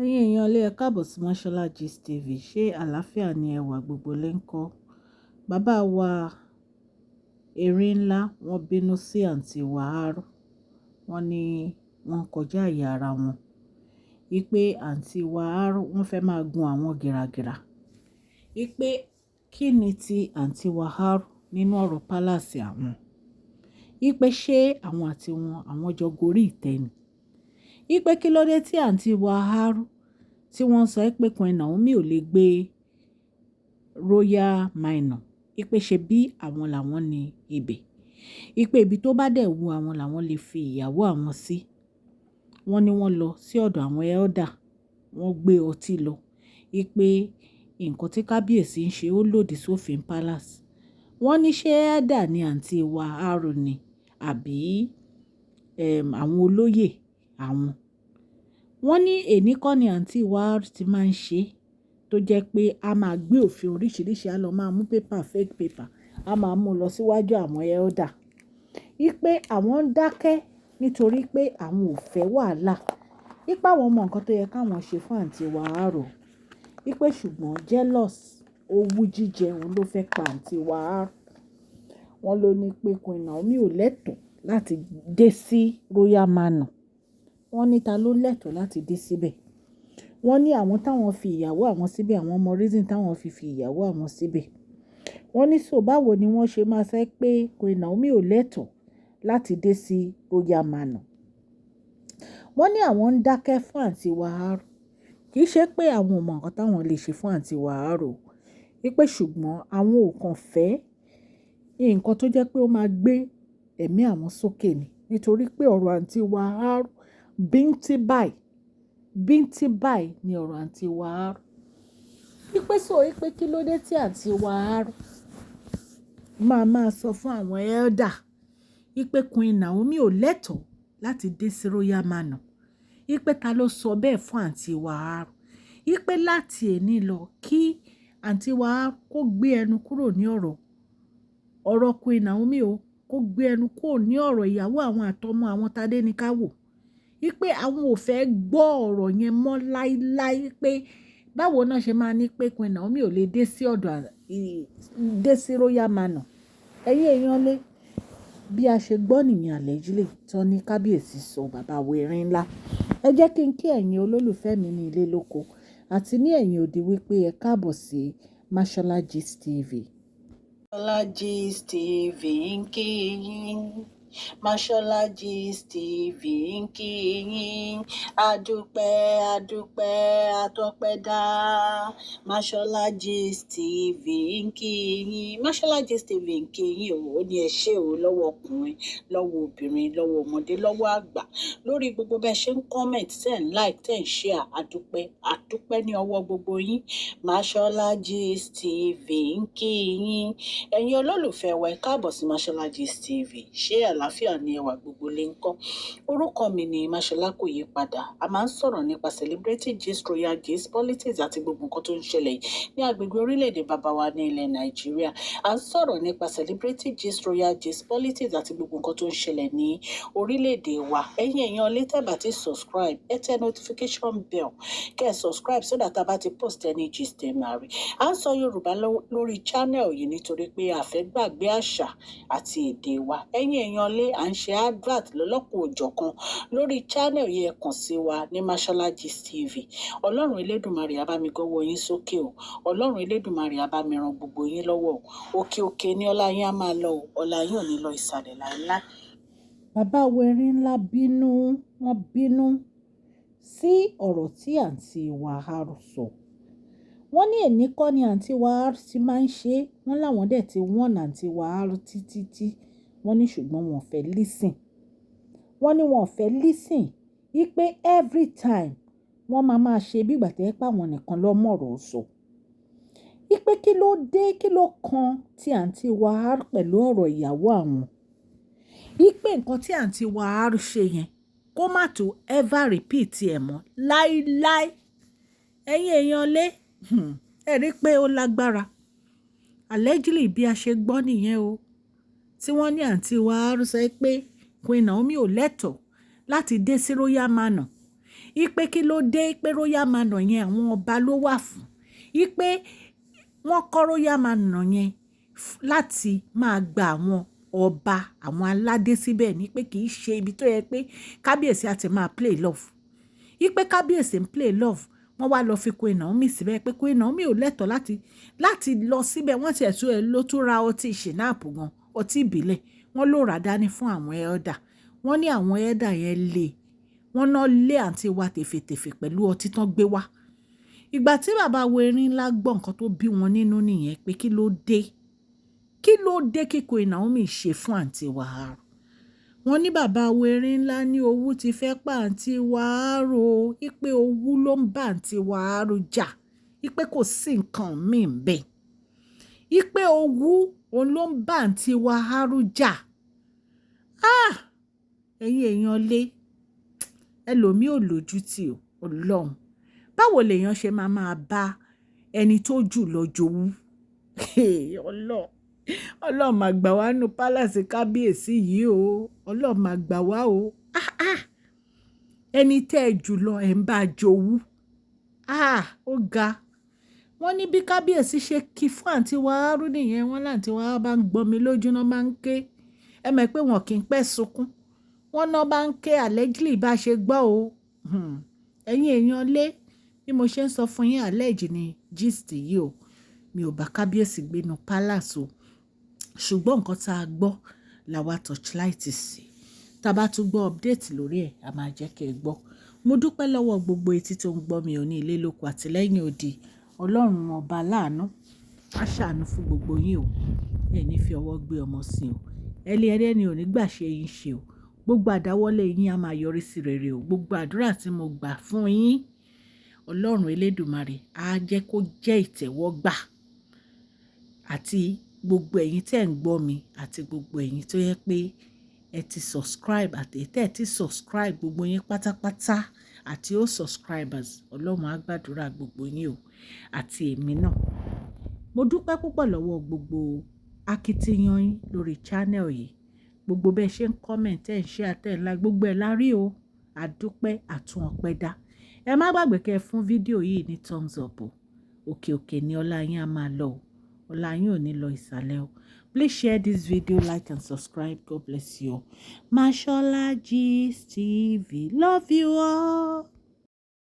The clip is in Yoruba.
Ẹ̀yin èèyàn ilé, ẹ káàbọ̀ sí Mashola Gist TV. Ṣé àlàáfíà ni ẹwà gbogbo lè ń kọ́? Bàbá wa erin ńlá, wọ́n bínú sí àǹtí wa R. Wọ́n ní wọ́n kọjá àyè ara wọn. Wípé àǹtí wa R wọ́n fẹ́ máa gun àwọn gìràgìrà. Wípé kí ni ti àǹtí wa R nínú ọ̀rọ̀ palace àwọn? Wípé ṣé àwọn àti wọn, àwọn jọ gorí ìtẹ́ ni? Wípé kí ló dé tí àǹtí wa R tí wọ́n sọ pé Queen Naomi ò lè gbé Royal Manor. Wípé ṣe bí àwọn làwọn ní ibẹ̀. Wípé ibi tó bá dẹ̀ wu àwọn làwọn lè fi ìyàwó àwọn sí. Wọ́n ní wọ́n lọ sí ọ̀dọ̀ àwọn elder, wọ́n gbé ọtí lọ. Wípé nǹkan tí kábíyèsí ń ṣe ó lòdì sófin palace. Wọ́n ní ṣé elder ni àǹtí wa R ni àbí àwọn olóyè àwọn. Wọ́n ní èní kọ́ ni àǹtí wa R ti máa ń ṣe, tó jẹ́ pé a máa gbé òfin oríṣìíríṣìí, a lọ máa mú paper, fake paper, a máa mú lọ síwájú àwọn elder. Wípé àwọn ń dákẹ́ nítorí pé àwọn ò fẹ́ wàhálà. Wípé àwọn mọ nǹkan tó yẹ káwọn ṣe fún àǹtí wa R o. Wípé ṣùgbọ́n jealous, owú jíjẹ, òun ló fẹ́ pa àǹtí wa R. Wọ́n ló ní pé Queen Naomi ò lẹ́tọ̀ọ́ láti dé sí Royal Manor. Wọ́n ní ta ló lẹ́tọ̀ọ́ láti dé síbẹ̀. Wọ́n ní àwọn táwọn fi ìyàwó àwọn síbẹ̀, àwọn mọ reason táwọn fi ìyàwó àwọn síbẹ̀. Wọ́n ní so báwo ni wọ́n ṣe máa sọ pé Queen Naomi ò lẹ́tọ̀ọ́ láti dé sí Royal Manor. Wọ́n ní àwọn ń dákẹ́ fún àǹtí wa R. Kì í ṣe pé àwọn ò mọ nǹkan táwọn lè ṣe fún àǹtí wa R o. Wípé ṣùgbọ́n àwọn ò kan fẹ́ nǹkan tó jẹ́ pé ó máa gbé ẹ̀mí àwọn sókè ni. Nítorí pé ọ̀rọ̀ àǹtí wa R bíntín báyìí, bíntín báyìí ni ọ̀rọ̀ àǹtí wa R. Wípé so wípé kí ló dé tí àǹtí wa R máa máa sọ fún àwọn elder wípé Queen Naomi ò lẹ́tọ̀ọ́ láti dé sí Royal Manor. Wípé ta ló sọ bẹ́ẹ̀ fún àǹtí wa R? Wípé láti èní lọ kí àǹtí wa R kó gbé ẹnu kúrò ní ọ̀rọ̀, ọ̀rọ̀ Queen Naomi o, kó gbé ẹnu kúrò ní ọ̀rọ̀ ìyàwó àwọn àtọmọ àwọn Tádé ní ká wò. Wípé àwọn ò fẹ́ gbọ́ ọ̀rọ̀ yẹn mọ́ láíláí, pé báwo náà ṣe máa ní pé Queen Naomi ò lè dé sí ọ̀dọ̀, dé sí Royal Manor. Ẹ̀yin èèyàn lé, bí a ṣe gbọ́ nìyẹn allegedly tó ní kábíyèsí sọ bàbá wa erin ńlá. Ẹ jẹ́ kí n kí ẹ̀yin olólùfẹ́ mi ní ilé lóko àti ní ẹ̀yìn odi wípé ẹ káàbọ̀ sí Mashola Gist TV. Mashola Gist TV ń kí yín. Mashola Gist TV ń kí yín. Adúpẹ́, adúpẹ́, atọ́pẹ́dá. Mashola Gist TV ń kí yín. Mashola Gist TV ń kí yín o. Ó ní ẹ ṣé o lọ́wọ́ ọkùnrin, lọ́wọ́ obìnrin, lọ́wọ́ ọmọdé, lọ́wọ́ àgbà. Lórí gbogbo bẹ́ẹ̀ ṣe ń comment, ten like, ten share. Adúpẹ́, adúpẹ́ ní ọwọ́ gbogbo yín. Mashola Gist TV ń kí yín. Ẹ̀yin olólùfẹ́ wa, ẹ káàbọ̀ sí Mashola Gist TV. Ṣé àlàáfíà ni ẹwà gbogbo lè ń kọ́? Orúkọ mi ni Mashola, kò yí padà. A máa ń sọ̀rọ̀ nípa celebrity gist, royal gist, politics àti gbogbo nǹkan tó ń ṣẹlẹ̀ ní agbègbè orílẹ̀-èdè bàbá wa ní ilẹ̀ Nàìjíríà. A ń sọ̀rọ̀ nípa celebrity gist, royal gist, politics àti gbogbo nǹkan tó ń ṣẹlẹ̀ ní orílẹ̀-èdè wa. Ẹ̀yin èèyàn lè tẹ́ bá ti subscribe, ẹ tẹ notification bell kẹ́ ẹ subscribe so that a bá ti post any gist, ẹ máa rí. À ń sọ Yorùbá lórí channel yìí nítorí pé a fẹ́ gbàgbé àṣà àti èdè wa. Ẹ̀yin èèyàn lé, à ń ṣe advert lọ́lọ́kan òjọ̀kan lórí channel yìí. Ẹ kàn sí wa ní Mashola Gist TV. Ọlọ́run Elédùmarè á bá mi gọ́wọ́ yín sókè o. Ọlọ́run Elédùmarè á bá mi ran gbogbo yín lọ́wọ́ o. Òkè òkè ní ọlá yín á máa lọ o. Ọlá yín ò ní lọ ìsàlẹ̀ láéláé. Bàbá wa erin ńlá bínú, wọ́n bínú sí ọ̀rọ̀ tí àǹtí wa R sọ. Wọ́n ní èní kọ́ ni àǹtí wa R ti máa ń ṣe. Wọ́n láwọn dẹ̀ ti warn àǹtí wa R títí tí wọ́n ní, ṣùgbọ́n wọn ò fẹ́ listen. Wọ́n ní wọn ò fẹ́ listen, wípé every time wọ́n máa máa ṣe bí ìgbà tí ẹ pé àwọn nìkan ló mọ̀ ọ̀rọ̀ sọ. Wípé kí ló dé, kí ló kan tí àǹtí wa R pẹ̀lú ọ̀rọ̀ ìyàwó àwọn. Wípé nǹkan tí àǹtí wa R ṣe yẹn, kó má tún ever repeat ẹ̀ mọ́ láíláí. Ẹ̀yin èèyàn lé, ẹ rí pé ó lágbára. Allegedly bí a ṣe gbọ́ nìyẹn o. Tí wọ́n ní àǹtí wa R sọ pé Queen Naomi ò lẹ́tọ̀ọ́ láti dé sí Royal Manor. Ipe kí ló dé pé Royal Manor yẹn, àwọn ọba ló wà fún. Ipe wọ́n kọ́ Royal Manor yẹn láti máa gba àwọn ọba, àwọn aládé síbẹ̀ ní, pé kì í ṣe ibi tó yẹ pé kábíyèsí á ti máa play love. Ipe kábíyèsí ń play love, wọ́n wá lọ fi Queen Naomi síbẹ̀, pé Queen Naomi ò lẹ́tọ̀ọ́ láti lọ síbẹ̀. Wọ́n ti ẹ̀sùn ẹ̀ ló tún ra ọtí schnapps gan, ọtí ìbílẹ̀. Wọ́n ló rà dání fún àwọn elder. Wọ́n ní àwọn elder yẹn lé, wọ́n náà lé àǹtí wa tèfètèfè pẹ̀lú ọtí tán gbé wá. Ìgbà tí bàbá wo erin ńlá gbọ́, nǹkan tó bí wọn nínú nìyẹn, pé kí ló dé? Kí ló dé kí Queen Naomi ṣe fún àǹtí wa? Wọ́n ní bàbá wo erin ńlá ní owú ti fẹ́ pa àǹtí wa rò, wípé owú ló ń bá àǹtí wa jà, wípé kò sí nǹkan míì bẹ́ẹ̀, wípé owú òun ló ń bá àǹtí wa jà. Ah! Ẹ̀yin èèyàn lé, ẹlòmíì ò lójú tì ó. Ọlọ́run, báwo lèèyàn ṣe máa máa bá ẹni tó jù lọ jowú? Ọlọ́run, Ọlọ́run máa gbà wá nínú palace kábíyèsí yìí o. Ọlọ́run máa gbà wá o. Ah ah! Ẹni tẹ́ ẹ jù lọ, ẹ̀ ń bá jowú. Ah, ó ga. Wọ́n ní bí kábíyèsí ṣe kí fún àǹtí Wàárù nìyẹn. Wọ́n láǹtí Wàárù bá ń gbọ́mi lójú náà, máa ń ké. Ẹ mọ̀ pé wọn kì í pẹ́ sunkún. Wọ́n náà bá ń ké, allegedly bá ṣe gbọ́ o. Ẹ̀yin èèyàn lé, bí mo ṣe ń sọ fún yín, allege ni gist yìí o. Mi ò bá kábíyèsí gbénu palace o. Ṣùgbọ́n nǹkan tá a gbọ́ làwa torchlight sí. Tá bá tún gbọ́ update lórí ẹ̀, a máa jẹ́ kí ẹ gbọ́. Mo dúpẹ́ lọ́wọ́ gbogbo etí tó ń gbọ́ mi ò ní ilé lóko àti lẹ́yìn odi. Ọlọ́run ọba láàánú, á ṣàánú fún gbogbo yín o. Ẹ ní fi ọwọ́ gbé ọmọ sí o. Ẹni ẹlẹ́ni ò ní gbà ṣe yín ṣe o. Gbogbo àdáwọ́lé yín á máa yọrí sí rere o. Gbogbo àdúrà tí mo gbà fún yín, Ọlọ́run Elédùmarè á jẹ́ kó jẹ́ ìtẹ́wọ́gbà. Àti gbogbo ẹ̀yin tí ẹ̀ ń gbọ́ mi, àti gbogbo ẹ̀yin tó yẹ pé ẹ ti subscribe àti ẹ tẹ́ ẹ ti subscribe, gbogbo yín pátápátá àti all subscribers, Ọlọ́run á gbàdúrà gbogbo yín o àti èmi náà. Mo dúpẹ́ púpọ̀ lọ́wọ́ gbogbo akitiyan yín lórí channel yìí. Gbogbo bẹ́ẹ̀ ṣe ń comment, ẹ̀ ń share, tẹ́ ẹ̀ like, gbogbo ẹ̀ la rí o. A dúpẹ́, àtún ọpẹ́ dá. Ẹ má gbàgbé kí ẹ fún fídíò yìí ní thumbs up o. Òkè òkè ni ọlá yín á máa lọ o. Ọlá yín ò ní lọ ìsàlẹ̀ o. Please share this video, like and subscribe. God bless you. Mashola Gist TV. Love you all.